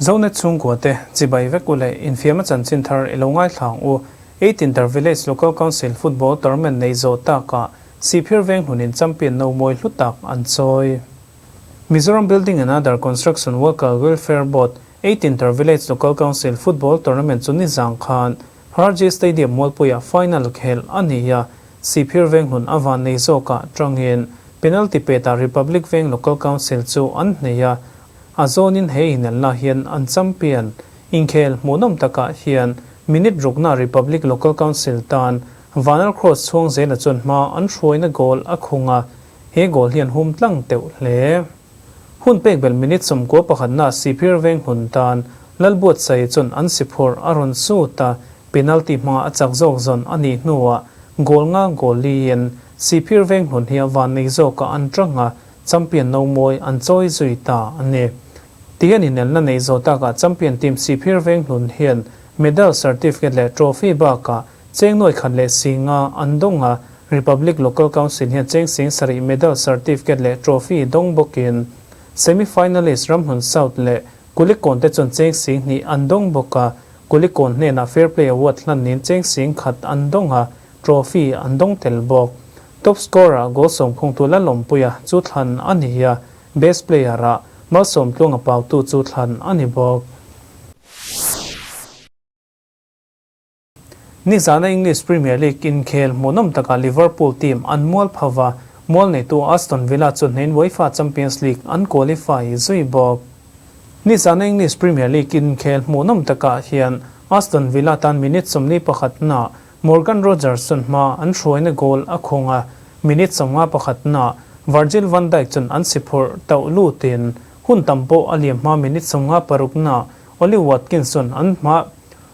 Zonet chhungkua te chibai vek u leh infiam a chanchin thar i lo ngaithla ang u. Eight Inter Village Local Council Football Tournament nei zawh takah Sihphir veng hmunin champion no mawi hlu tak an chawi. Mizoram Building and Other Construction Worker Welfare Board Eight Inter Village Local Council Football Tournament chu nizang khan Harji Stadium Mualpuiah final khelh a ni a, Sihphir veng hmun a van nei zawkah tangin penalty petah Republic Veng Local Council chu an hnei a, a zawnin he inelna hian an champion inkhel hmuhnawm takah hian minute rukna Republic Local Council tan Vanal Cross chhuang zela chuan hma an hruaina goal a khung a, he goal hian hum tlang teuh hle. Hun pek belh minute 91 na Sihphir veng hun tan Lalbuatsaia chuan an si phurh a rawn sut a, penalty hmanga a chak zawk zawn a nih hnuah goal nga goal liin Sihphir veng hun hi a van nei zawkah an tang a, champion no mawi an chawi zui ta a ni. Tihian inelna nei zawh takah champion team Sihphir veng hlun hian medal, certificate leh trophy bakah Cheng nuai khat leh singa an dawng a, Republic Local Council hian cheng sing sarih medal, certificate leh trophy dawng bawkin semi finalist Ramhlun South leh Kulikawn te chuan cheng sing hnih an dawng bawk a, Kulikawn hnenah Fair Play Award hlannin cheng sing khat an dawng a, trophy an dawng tel bawk. Top scorer goal sawmkhungtu Lalawmpuia chu thlan a ni a, best player-ah Malsawmtluanga Pautu chu thlan a ni bawk. Nizana English Premier League inkhel hmuhnawm takah Liverpool team an mual pho va, mual neitu Aston Villa chu hnein UEFA Champions League an qualify zui bawk. Nizana English Premier League inkhel hmuhnawm takah hian Aston Villa tan minute 41 na Morgan Rogers chuan hma an hruaina goal a khung a, minute 51 na Virgil van Dijk chuan an si phurh tauh lutin hun tam pawh a liam hma minute 56 na Ollie Watkins chuan an hma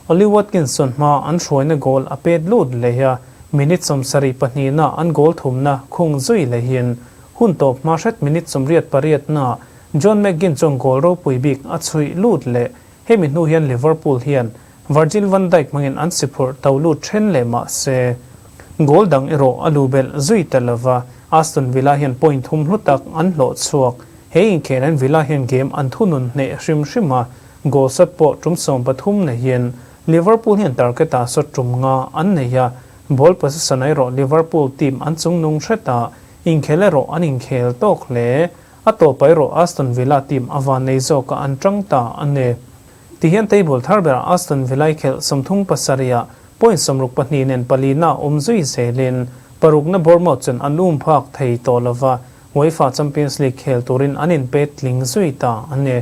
Ollie Watkins chuan hma an hruaina goal a pet lut leh a, minute 72 na an goal thumna khung zui lehin hun tawp hma hret minute 88 na John McGinn chuan goal ropui bik a chhuih lut leh. Hemi hnu hian Liverpool hian Virgil van Dijk hmangin an si phurh to lut then leh mah se goal dang erawh a lu belh zui ta lova, Aston Villa hian point thum hlu tak an hlawh chhuak. He inkhel hian Villa hian game an thunun hneh hrim hrim a, goal shot pawh tum 13 neihin Liverpool hian target ah shot tum nga an nei a, ball possession erawh Liverpool team an chungnung hret a, inkhel erawh an inkhel tawk hle. A tawpah erawh Aston Villa team a van nei zawkah an tang ta a ni. Tihian table thar berah Aston Villa i khelh 37 ah point 62 nen palina awm zui zelin parukna Bournemouth chuan an um phak thei tawh lova, UEFA Champions League khel turin an inpet tling zui ta a ni.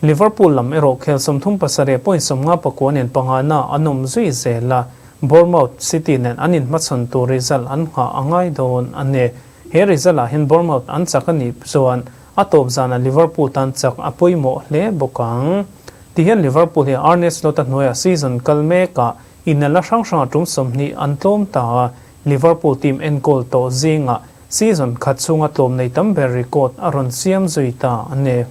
Liverpool lam erawh khel 37 point 59 nen pangana an awm zui zel a, Bournemouth City nen an inhmachhawn tur result an nghah a ngai dawn a ni. He result ah hian Bournemouth an chak a nih chuan a tawp zanah Liverpool tan chak a pawimawh hle bawk ang. Tihian Liverpool hi Arne Slot a hnuaiah season kal mekah inelna hrang hrangah tum 20 an tlawm ta a, Liverpool team enkawl tawh zingah season khat chhunga tlawm nei tam ber record a rawn siam zui ta a ni.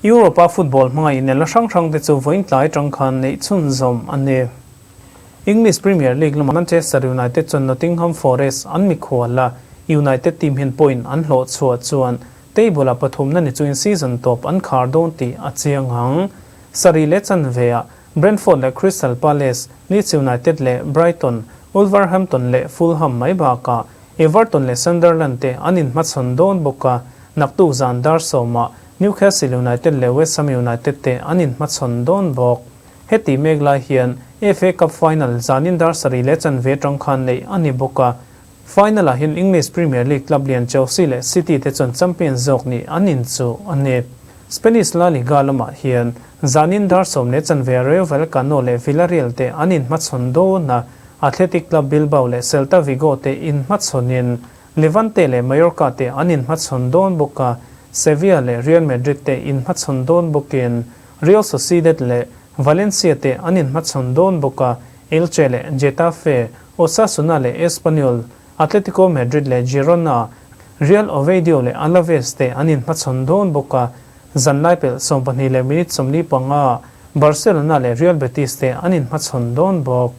Europe-a football hmanga inelna hrang hrang te chu vawiin tlai atang khan neih chhunzawm a ni. English Premier League lama Manchester United chuan Nottingham Forest an mikhual a, United team hian point an hlawh chhuah chuan table-ah pathumna ni chungin season tawp an khar dawn tih a chiang ang. Sarih leh chanve-ah Brentford leh Crystal Palace, Leeds United leh Brighton, Wolverhampton leh Fulham mai bakah Everton leh Sunderland te an inhmachhawn dawn bawk a, naktuk zan dar sawmah Newcastle United leh West Ham United te an inhmachhawn dawn bawk. Heti mek lai hian FA Cup final zanin dar sarih leh chanve atang khan neih a ni bawk a, final ah hian English Premier League club lian Chelsea leh City te chuan champion zawk nih an inchuh a ni. Spanish La Liga lamah hian zanin dar sawm leh chanve Rayo Vallecano leh Villarreal te an inhmachhawn dawn a, Athletic Club Bilbao leh Celta Vigo te inhmachhawnin Levante leh Mallorca te an inhmachhawn dawn bawk a, Sevilla leh Real Madrid te inhmachhawn dawn bawkin Real Sociedad leh Valencia te an inhmachhawn dawn bawk a, Elche leh Getafe, Osasuna leh Espanyol, Atletico Madrid leh Girona, Real Oviedo leh Alaves te an inhmachhawn dawn bawk a, zanlai pelh 12 leh minute 45 Barcelona leh Real Betis te an inhmachhawn dawn bawk.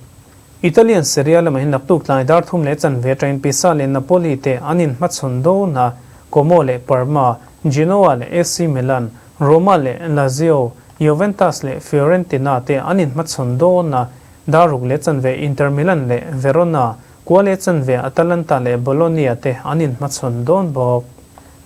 Italian Serie A lamah hian naktuk tlai dar thum leh chanve atangin Pisa leh Napoli te an inhmachhawn dawn a, Como leh Parma, Genoa leh AC Milan, Roma leh Lazio, Juventus leh Fiorentina te an inhmachhawn dawn a, dar ruk leh chanve Inter Milan leh Verona, kua leh chanve Atalanta leh Bologna te an inhmachhawn dawn bawk.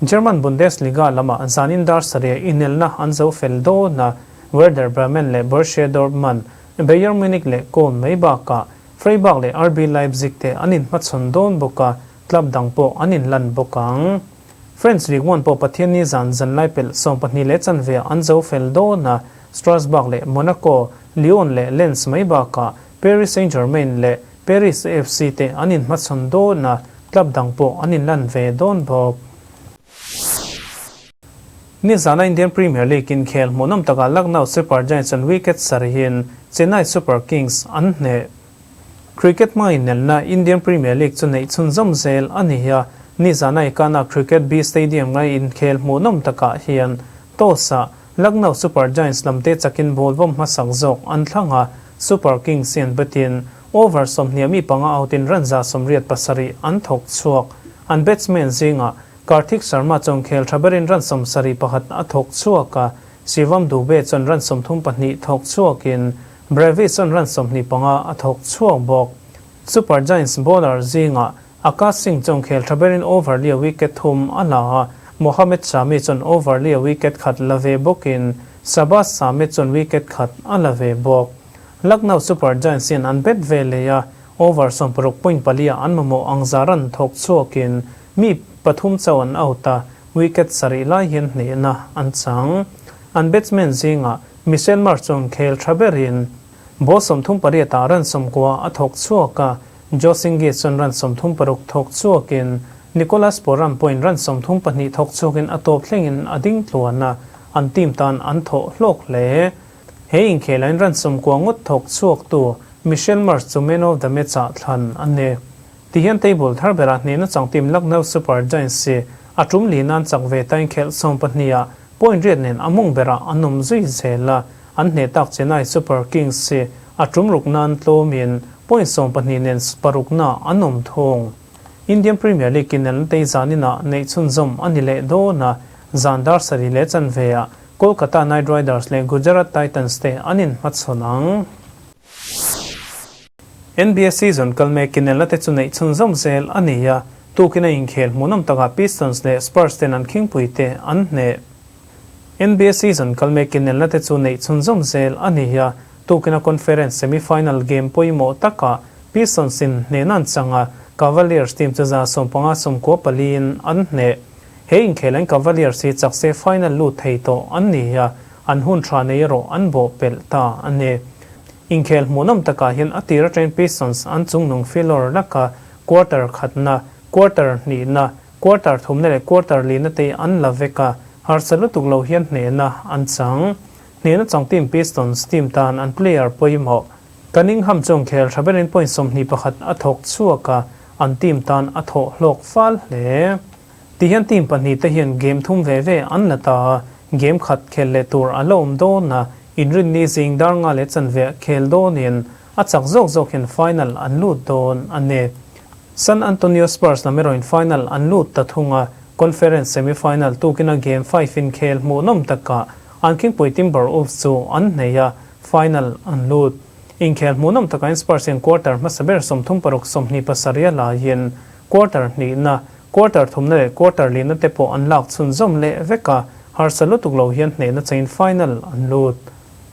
German Bundesliga lamah zanin dar sarih inelna an zo fel dawn a, Werder Bremen leh Borussia Dortmund, Bayern Munich leh Köln mai bakah Freiburg leh RB Leipzig te an inhmachhawn dawn bawk a, club dang pawh an inlan bawk ang. French Ligue 1 pawh Pathianni zan zanlai pelh 12 leh chanve ah an zo fel dawn a, Strasbourg leh Monaco, Lyon leh Lens mai bakah Paris Saint-Germain leh Paris FC te an inhmachhawn dawn a, club dang pawh an inlan ve dawn bawk. Nizana Indian Premier League inkhel hmuhnawm takah Lucknow Super Giants an wicket sarihin Chennai Super Kings an hneh. Cricket hma inelna Indian Premier League chu neih chhunzawm zel a ni a, nizana Ekana Cricket B Stadium ngai inkhel hmuhnawm takah hian toss-ah Lucknow Super Giants lamte chakin ball vawm hmasak zawk an thlang a, Super Kings hian betin over 20 mi panga out-in run 87 an thawk chhuak. An batsman zingah Karthik Sharma chuan khel tha berin run 71 a thawk chhuak a, Shivam Dube chuan run 32 thawk chhuakin Brevis chuan run 25 a thawk chhuak bawk. Super Giants bowler zingah Akash Singh chuan khel tha berin over lia wicket thum a la a, Mohammed Shami chuan over lia wicket khat la ve bawkin Shabaz Samed chuan wicket khat a la ve bawk. Lucknow Super Giants hian an bet ve leh a, over 60 point palia an mamawh ang za run thawk chhuakin Mi pathum chauh an out a, wicket sarih lai hian hnehna an chang. An batsman zingah Mitchell Marsh chuan khel tha berin ball 38 ah run 90 a thawk chhuak a, Josh Inglis chuan run 36 thawk chhuakin Nicholas Pooran pawhin run 32 thawk chhuakin a tawp thlengin a ding tluan a, an team tan an thawh hlawk hle. He inkhelhain run 90 ngawt thawk chhuaktu Mitchell Marsh chu man of the match ah thlan a ni. Tihian table thar berah hnehna chang team Lucknow Super Giants hi a tum li nan chak ve ta inkhelh 12 ah point riat nen a mawng berah an awm zui zel a, an hneh tak Chennai Super Kings hi a tum ruk nan tlawmin point 12 nen parukna an awm thung. Indian Premier League inelna te zaninah neih chhunzawm a ni leh dawn a, zan dar sarih leh chanve ah Kolkata Knight Riders leh Gujarat Titans te an inhmachhawn ang. NBA season kal mek inelna te chu neih chhunzawm zel a ni a, tukin a inkhel hmuhnawm takah Pistons leh Spurs ten an khingpui te an hneh. NBA season kal mek inelna te chu neih chhunzawm zel a ni a, tukin a conference semi-final game pawimawh takah Pistons in hnehna an chang a, Cavaliers team chu 150 94 in an hneh. He inkhel an Cavaliers hi chak se final lut thei tawh an ni a, an hun tha nei erawh an bawh pelh ta a ni. Inkhel hmuhnawm takah hian a tir atangin Pistons an chungnung filawr laka quarter khatna, quarter hnihna, quarter thumna leh quarter lihna te an la vek a, harsa lutuk lo hian hnehna an chang. Hnehna chang team Pistons team tan an player pawimawh Cunningham chuan khel tha berin point 21 a thawk chhuak a, an team tan a thawh hlawk fal hle. Tihian team pahnih te hian game thum ve ve an la ta a, game khat khel leh tur a la awm dawn a, Inrinni zing dar nga leh chanve khel dawnin a chak zawk zawk hian final an lut dawn a ni. San Antonio Spurs lam erawhin final an lut ta thung a, conference semi-final tukina game five in khel hmuhnawm takah an khingpui Timberwolves chu an hnei a, final an lut. Inkhel hmuhnawm takahin Spurs hian quarter hmasa ber 36 27 a laiin quarter hnihna Quarter thumna leh quarter lihna te pawh an lak chhunzawm leh vek a, harsa lutuk lo hian hnehna changin final an lut.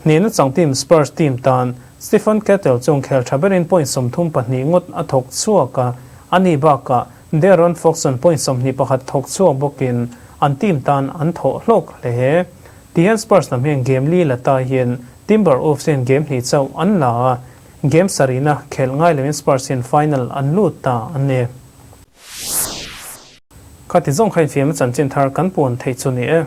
Hnehna chang team Spurs team tan Stephen Kettle chuan khel tha berin point 32 ngawt a thawk chhuak a, ani bakah De'Aaron Fox chuan point 21 thawk chhuak bawkin an team tan an thawh hlawk hle. Tihian Spurs lam hian game li la ta hian Timberwolves hian game hnih chauh an la a, game sarihna khelh ngai loin Spurs hian final an lut ta a ni. Khati zawng kha infiamna chanchin thar kan puan theih chu ni e.